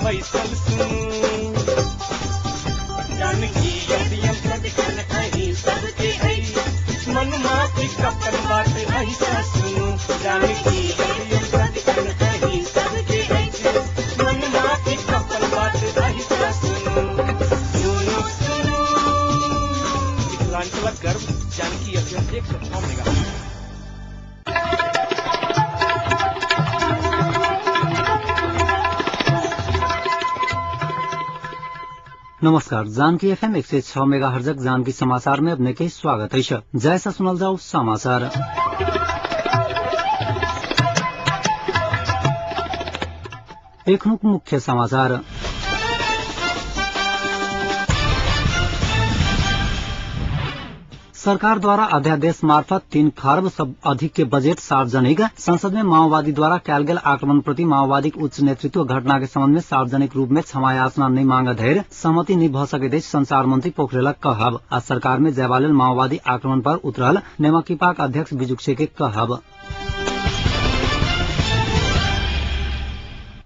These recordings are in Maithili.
बैसल सुनू। जानकी एफएम सदिखन अहीं सबके अछि, मनमाफिक अपन बात अहीं सँ सुनू। जानकी एफएम सदिखन अहीं सबके अछि, मनमाफिक अपन बात अहीं सँ सुनू। सुनू सुनू मिथिलांचलक गर्व जानकी एफएम 106 मेगा। नमस्कार, जानकी एफएम 106 मेगा हर्जक जानकी समाचार में अपने के स्वागत है। जैसा सुनल जाओ समाचार। एखनुक मुख्य समाचार। सरकारद्वारा अध्यादेश मार्फत 3 खर्ब सब अधिक के बजेट सार्वजनिक। संसद में माओवादी द्वारा कैल गेल आक्रमण प्रति माओवादीक उच्च नेतृत्व घटना के संबंध में सार्वजनिक रूप में क्षमा याचना नहीं मांग धरि सहमति नहीं भ सकैत अछि संचार मंत्री पोखरेलक कहब। आ सरकार में जयबा लेल माओवादी आक्रमण पर उतरल नेमकीपाक अध्यक्ष बिजुक्से के कहब।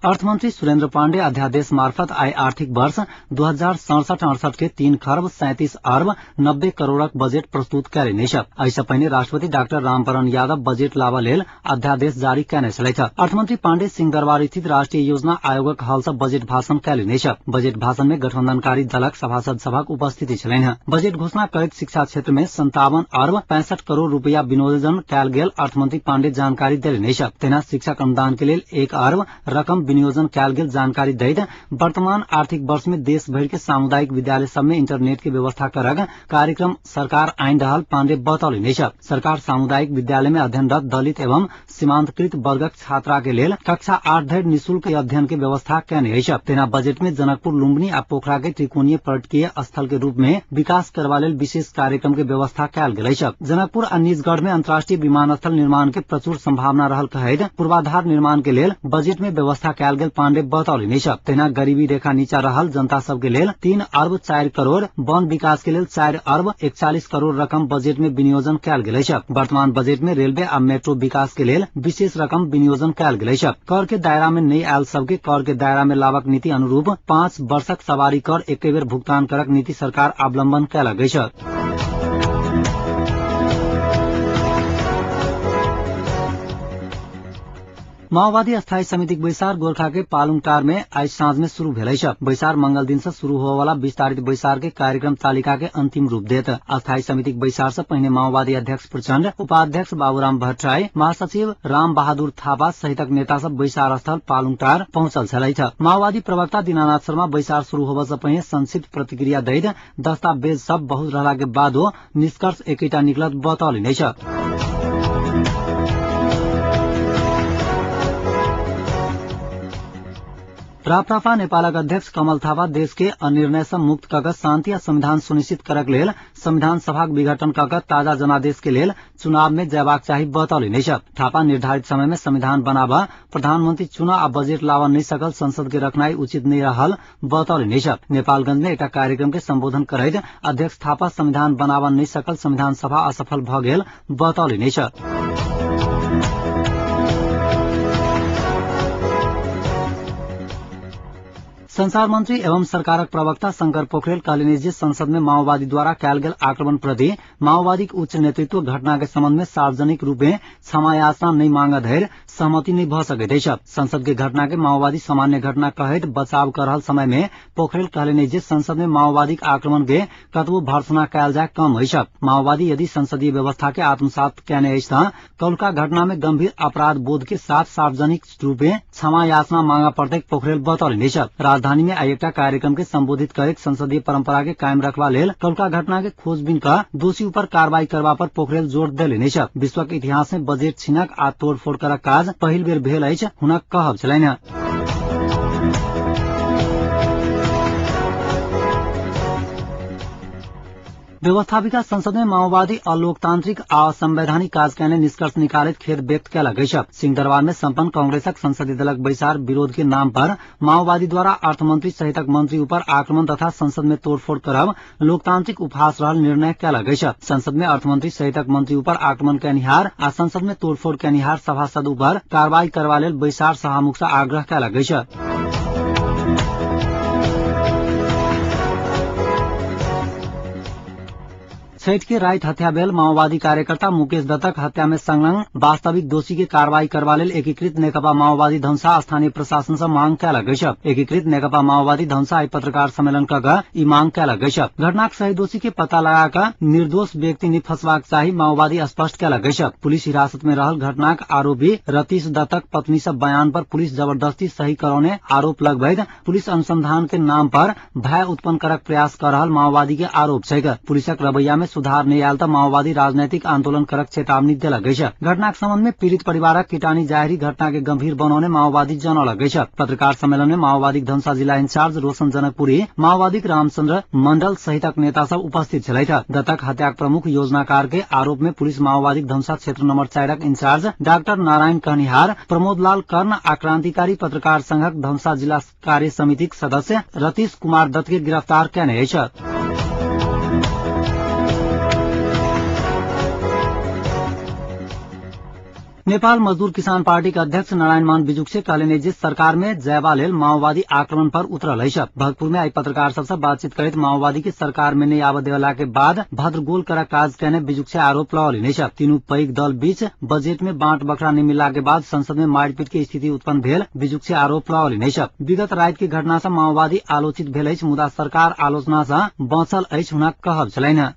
अर्थमंत्री सुरेन्द्र पाण्डे अध्यादेश मार्फत आइ आर्थिक वर्ष 2067-68 के 3 खर्ब 37 अर्ब 90 करोड़क बजेट प्रस्तुत कयलनि अछि। एहिसँ पहिने राष्ट्रपति डाक्टर रामवरण यादव बजेट लाबऽ लेल अध्यादेश जारी कयने छलथि। अर्थमंत्री पाण्डे सिंहदरबार स्थित राष्ट्रीय योजना आयोगक हॉल सँ बजेट भाषण कयलनि अछि। बजेट भाषण मे गठबंधनकारी दलक सभासद सभक उपस्थिति छलनि। बजेट घोषणा करैत शिक्षा क्षेत्र मे 57 अर्ब 65 करोड़ रुपया विनियोजन कयल गेल अर्थमंत्री पाण्डे जानकारी देलनि अछि। तहिना शिक्षक अनुदान के लेल 1 अर्ब रकम विनियोजन कयल गेल जानकारी दैत वर्तमान आर्थिक वर्ष में देश भरि के सामुदायिक विद्यालय सब में इंटरनेट के व्यवस्था करक कार्यक्रम सरकार आनि रहल पाण्डे बतौलनि अछि। सरकार सामुदायिक विद्यालय में अध्ययनरत दलित एवं सीमांतकृत वर्गक छात्रा के लेल कक्षा 8 धरि निःशुल्क अध्ययन के व्यवस्था कयने अछि। तहिना बजट में जनकपुर, लुम्बिनी आ पोखरा के त्रिकोणीय पर्यटकीय स्थल के रूप में विकास करबा लेल विशेष कार्यक्रम के व्यवस्था कयल गेल अछि। जनकपुर आ निजगढ़ में अंतर्राष्ट्रीय विमानस्थल निर्माण के प्रचुर संभावना रहल कहैत पूर्वाधार निर्माण के लेल बजट में व्यवस्था कयल गेल पाण्डे बतौलनि अछि। तहिना गरीबी रेखा नीचा रहल जनता सब के लेल 3 अर्ब 4 करोड़, वन विकास के लेल 4 अर्ब 41 करोड़ रकम बजट में विनियोजन कयल गेल अछि। वर्तमान बजट में रेलवे आ मेट्रो विकास के लेल विशेष रकम विनियोजन कयल गेल अछि। कर के दायरा में नहि आयल सबके कर के दायरा में लाबक नीति अनुरूप 5 वर्षक सवारी कर एके बेर भुगतान करक नीति सरकार अवलंबन कयलक अछि। माओवादी स्थायी समितिक बैसार गोरखा के पालुङटार में आइ साँझ में शुरू भेल अछि। बैसार मंगल दिन से शुरू होवला विस्तारित बैसार के कार्यक्रम तालिका के अंतिम रूप देत। अस्थायी समितिक बैसार से पहिने माओवादी अध्यक्ष प्रचण्ड, उपाध्यक्ष बाबूराम भट्टराई, महासचिव राम बहादुर थापा सहितक नेता सब बैसार स्थल पालुङटार पहुंचल छलथि। माओवादी प्रवक्ता दीनानाथ शर्मा बैसार शुरू होबय से पहिने संक्षिप्त प्रतिक्रिया दैत दस्तावेज सब बहुत रहला के बादो निष्कर्ष एकेटा निकलत बतौलनि अछि। राप्रपा नेपालक अध्यक्ष कमल थापा देश के अनिर्णय सँ मुक्त कऽ कऽ शांति आ संविधान सुनिश्चित करक लेल संविधान सभाक विघटन कऽ कऽ ताजा जनादेश के लेल चुनाव में जयबाक चाही बतौलनि अछि। थापा निर्धारित समय में संविधान बनाबऽ, प्रधानमंत्री चुनऽ आ बजेट लाबऽ नहि सकल संसद के रखनाइ उचित नहि रहल बतौलनि अछि। नेपालगंज में एकटा कार्यक्रम के संबोधन करैत अध्यक्ष थापा संविधान बनाबऽ नहि सकल संविधान सभा असफल भऽ गेल बतौलनि अछि। संचार मंत्री एवं सरकारक प्रवक्ता शंकर पोखरेल कहलनि जे संसद में माओवादी द्वारा कयल गेल आक्रमण प्रति माओवादीक उच्च नेतृत्व घटना के संबंध में सार्वजनिक रूपे क्षमा याचना नहि मांग धरि सहमति नहि भऽ सकैत अछि। संसद के घटना के माओवादी सामान्य घटना कहैत बचाव कर रहल समय में पोखरेल कहलनि जे संसद में माओवादीक आक्रमण के कतबो भर्त्सना कयल जाय कम अछि। माओवादी यदि संसदीय व्यवस्था के आत्मसात कयने अछि तऽ कौलका घटना में गंभीर अपराध बोध के साथ सार्वजनिक रूपे क्षमा याचना मांगा पड़तैक पोखरेल बतौलनि अछि। राजधानी में आइ एकटा कार्यक्रम के संबोधित करैत संसदीय परंपरा के कायम रखबा लेल कौलका घटना के खोजबीन कऽ दोषी ऊपर कार्रवाई करबा पर पोखरेल जोर देलनि अछि। विश्वक इतिहास में बजेट छीनक आ तोड़फोड़ करक काज पहिल बेर भेल अछि हुनक कहब छलनि। व्यवस्थापिका संसद में माओवादी अलोकतांत्रिक आ असंवैधानिक काज कयने निष्कर्ष निकालैत खेद व्यक्त कयलक अछि। सिंहदरबार में संपन्न कांग्रेसक संसदीय दलक बैसार विरोध के नाम पर माओवादी द्वारा अर्थमंत्री सहितक मंत्री ऊपर आक्रमण तथा संसद में तोड़फोड़ करब लोकतांत्रिक उपहास रहल निर्णय कयलक अछि। संसद में अर्थमंत्री सहितक मंत्री ऊपर आक्रमण कयनिहार आ संसद में तोड़फोड़ कयनिहार सभासद ऊपर कार्रवाई करबा लेल बैसार सभामुख सँ आग्रह कयलक अछि। छठि के राति हत्या भेल माओवादी कार्यकर्ता मुकेश दत्तक हत्या में संलग्न वास्तविक दोषी के कार्रवाई करबा लेल एकीकृत नेकपा माओवादी धनुषा स्थानीय प्रशासन से मांग कयलक अछि। एकीकृत नेकपा माओवादी धनुषा आई पत्रकार सम्मेलन क कऽ ई मांग कयलक अछि। घटनाक सही दोषी के पता लगा कऽ निर्दोष व्यक्ति नहि फंसबाक चाही माओवादी स्पष्ट कयलक अछि। पुलिस हिरासत में रहल घटनाक आरोपी रतीश दत्तक पत्नी से बयान पर पुलिस जबरदस्ती सही करौने आरोप लगबैत पुलिस अनुसंधान के नाम पर भय उत्पन्न करक प्रयास कर रहल माओवादी के आरोप छैक। पुलिसक रवैया में सुधार नहि आयल तऽ माओवादी राजनैतिक आंदोलन करक चेतावनी देलक अछि। घटनाक संबंध में पीड़ित परिवारक किटानी जाहिरी घटना के गंभीर बनौने माओवादी जनौलक अछि। पत्रकार सम्मेलन में माओवादीक धनुषा जिला इंचार्ज रोशन जनकपुरी, माओवादीक रामचंद्र मंडल सहितक नेता सब उपस्थित छलथि। दत्तक हत्याक प्रमुख योजनाकार के आरोप में पुलिस माओवादीक धनुषा क्षेत्र नंबर 4 इंचार्ज डॉक्टर नारायण कहनिहार, प्रमोद लाल कर्ण आ क्रांतिकारी पत्रकार संघक धनुषा जिला कार्य समितिक सदस्य रतीश कुमार दत्त के गिरफ्तार कयने अछि। नेपाल मजदूर किसान पार्टी के अध्यक्ष नारायण मान बिजुक्से कहलनि जे सरकार में जयबा लेल माओवादी आक्रमण पर उतरल अछि। भक्तपुर में आई पत्रकार सबसे बातचीत करैत माओवादी के सरकार में नहीं आबऽ देवला के बाद भद्रगोल करक काज कयने बिजुक्से आरोप लगौलनि अछि। तीनू पैघ दल बीच बजट में बांट बखरा नहीं मिलला के बाद संसद में मारिपीट के स्थिति उत्पन्न भेल बिजुक्से आरोप लगौलनि अछि। विगत राति के घटना से माओवादी आलोचित भेल अछि, मुदा सरकार आलोचना से बचल अछि हुनक कहब छलनि।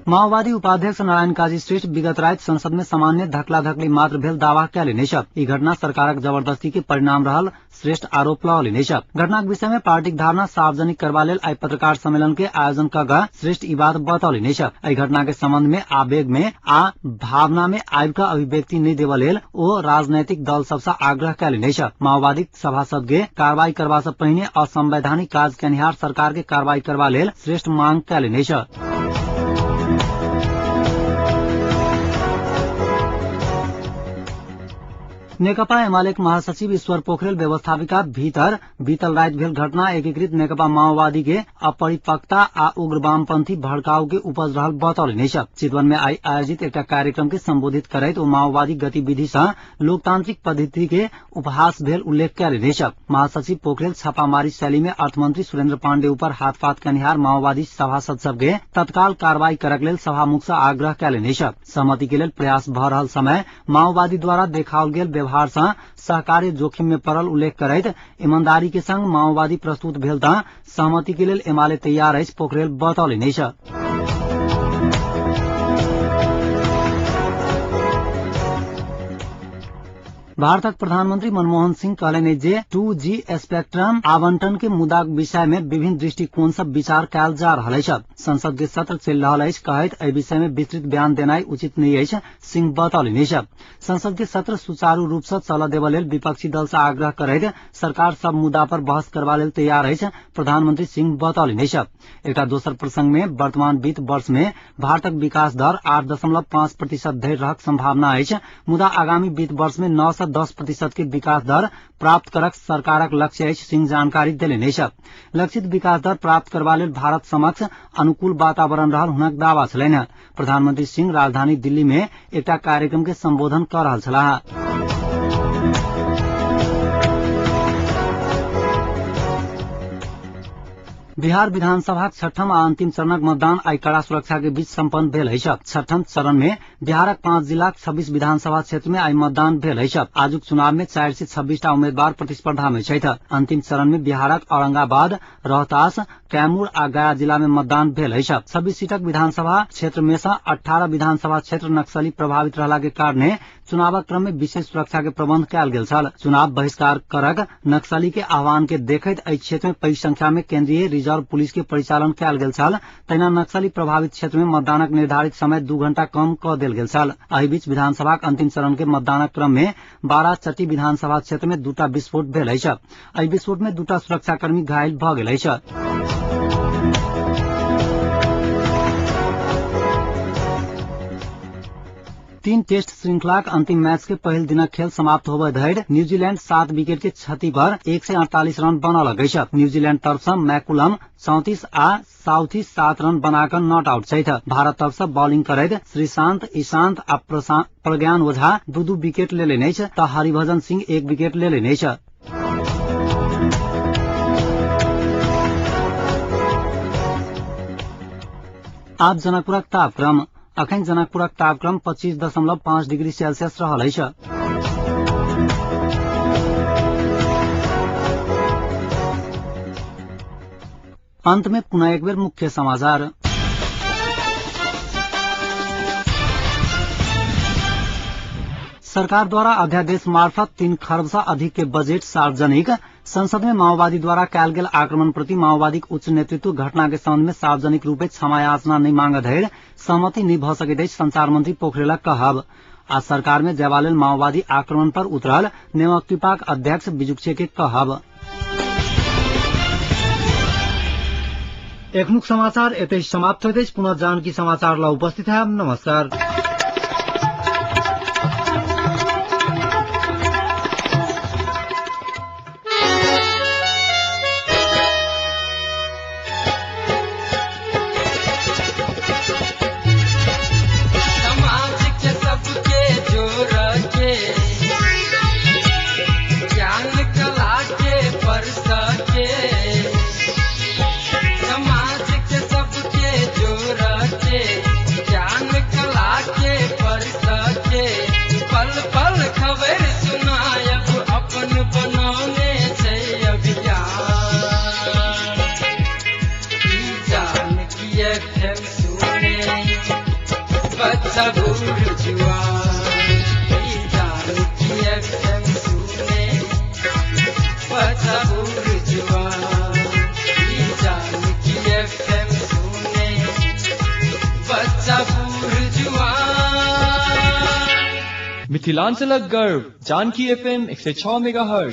माओवादी उपाध्यक्ष नारायण काजी श्रेष्ठ विगत राति संसद में सामान्य धकला धकली मात्र भेल दावा कयलनि अछि। ई घटना सरकारक जबरदस्ती के परिणाम रहल श्रेष्ठ आरोप लगौलनि अछि। घटनाक विषय में पार्टीक धारणा सार्वजनिक करबा लेल आइ पत्रकार सम्मेलन के आयोजन क कऽ श्रेष्ठ ई बात बतौलनि अछि। एहि घटना के संबंध में आवेग में आ भावना में आबि कऽ अभिव्यक्ति नहि देबऽ लेल ओ राजनैतिक दल सबसँ आग्रह कयलनि अछि। माओवादी सभासद के कार्रवाई करबा से पहिने असंवैधानिक काज केनिहार सरकार के कार्रवाई करबा लेल श्रेष्ठ मांग कयलनि अछि। नेकपा एमालेक महासचिव ईश्वर पोखरेल व्यवस्थापिका भीतर बीतल राति भेल घटना एकीकृत नेकपा माओवादी के अपरिपक्वता आ उग्र वामपंथी भड़काव के उपज रहल बतौलनि अछि। चितवन में आई आयोजित एकटा कार्यक्रम के संबोधित करैत ओ माओवादी गतिविधि सँ लोकतांत्रिक पद्धति के उपहास भेल उल्लेख कयलनि अछि। महासचिव पोखरेल छापामारी शैली में अर्थमंत्री सुरेंद्र पांडे ऊपर हाथपात कयनिहार माओवादी सभासद सबके तत्काल कार्रवाई करक लेल सभामुख सँ आग्रह कयलनि अछि। सहमति के लेल प्रयास भऽ रहल समय माओवादी द्वारा देखाओल गेल व्यवहार सँ सहकार्य जोखिम में पड़ल उल्लेख करैत ईमानदारी के संग माओवादी प्रस्तुत भेल तऽ सहमति के लेल एमाले तैयार अछि पोखरेल बतौलनि अछि। भारतक प्रधानमंत्री मनमोहन सिंह कहलनि जे 2G spectrum आवंटन के मुद्दाक विषय में विभिन्न दृष्टिकोण सँ विचार कयल जा रहल अछि। संसद के सत्र चलि रहल अछि कहैत एहि विषय में विस्तृत बयान देनाइ उचित नहि अछि सिंह बतौलनि अछि। संसद के सत्र सुचारू रूप सँ चलऽ देबऽ लेल विपक्षी दल सँ आग्रह करैत सरकार सब मुद्दा पर बहस करबा लेल तैयार अछि प्रधानमंत्री सिंह बतौलनि अछि। एकटा दोसर प्रसंग में वर्तमान वित्त वर्ष में भारतक विकास दर 8.5% धरि रहक संभावना अछि, मुदा आगामी वित्त वर्ष में 9 सँ 10% के विकास दर प्राप्त करक सरकारक लक्ष्य अछि सिंह जानकारी देलनि अछि। लक्षित विकास दर प्राप्त करबा लेल भारत समक्ष अनुकूल वातावरण रहल हुनक दावा छलनि। प्रधानमंत्री सिंह राजधानी दिल्ली में एकटा कार्यक्रम के संबोधन कऽ रहल छलाह। बिहार विधानसभाक छठम आ अंतिम चरणक मतदान आइ कड़ा सुरक्षा के बीच संपन्न भेल अछि। छठम चरण में बिहारक 5 जिलाक 26 विधानसभा क्षेत्र में आइ मतदान भेल अछि। आजुक चुनाव में 426 टा उम्मीदवार प्रतिस्पर्धा में छथि। अंतिम चरण में बिहारक औरंगाबाद, रोहतास, कैमूर आ गया जिला में मतदान भेल अछि। 26 सीटक विधानसभा क्षेत्र में सँ 18 विधानसभा क्षेत्र नक्सली प्रभावित रहला के कारणे चुनावक क्रम में विशेष सुरक्षा के प्रबंध कयल गेल छल। चुनाव बहिष्कार करक नक्सली के आह्वान के देखैत एहि क्षेत्र में पैघ संख्या में केंद्रीय रिजर्व पुलिस के परिचालन कयल गेल छल। तहिना नक्सली प्रभावित क्षेत्र में मतदानक निर्धारित समय 2 घंटा कम कऽ देल गेल छल। एहि बीच विधानसभाक अंतिम चरण के मतदानक क्रम में बाराचट्टी विधानसभा क्षेत्र में 2टा विस्फोट भेल अछि। एहि विस्फोट में 2टा सुरक्षाकर्मी घायल भऽ गेल अछि। तीन टेस्ट श्रृंखलाक अंतिम मैच के पहिल दिनक खेल समाप्त होबय धरि न्यूजीलैंड 7 विकेट के क्षति पर 148 रन बनौलक अछि। न्यूजीलैंड तरफ सँ मैकुलम 34 आ साउथी 7 रन बनाकऽ not out छथि। भारत तरफ सँ बॉलिंग करैत श्रीशांत, ईशांत आ प्रज्ञान ओझा 2-2 विकेट लेलनि अछि तऽ हरिभजन सिंह 1 विकेट लेलनि अछि। आब जनकपुरक तापक्रम। अखन जनकपुरक तापक्रम 25.5 डिग्री सेल्सियस रहल अछि। अंत में पुनः एक बेर मुख्य समाचार। सरकार द्वारा अध्यादेश मार्फत 3 खर्ब से अधिक के बजेट सार्वजनिक। संसद में माओवादी द्वारा कयल गेल आक्रमण प्रति माओवादी उच्च नेतृत्व घटना के संबंध में सार्वजनिक रूपे क्षमा याचना नहीं मांग धरि सहमति नहीं भ सकैत अछि, संचार मंत्री पोखरेलक कहब। आ सरकार में जयबा लेल माओवादी आक्रमण पर उतरल नेमक्तिपाक अध्यक्ष बिजुक्छे के कहब। एखनुक समाचार एतै समाप्त होइत अछि। पुनः जानकी समाचार ला उपस्थित है। नमस्कार। समाज के सबके जोड़ के ज्ञान कला के परस के, समाज के सबके जोड़ के ज्ञान कला के परस के, पल पल खबर सुनायब अपन बनौने छै अभियान। ई जानकी एफएम सुने बच्चा बूढ़ जुआन, ई जानकी एफएम सुने बच्चा बूढ़ जुआन, ई जानकी एफएम सुने बच्चा बूढ़ जुआन। मिथिलांचलक गर्व जानकी एफएम 106 मेगाहर्ट्ज।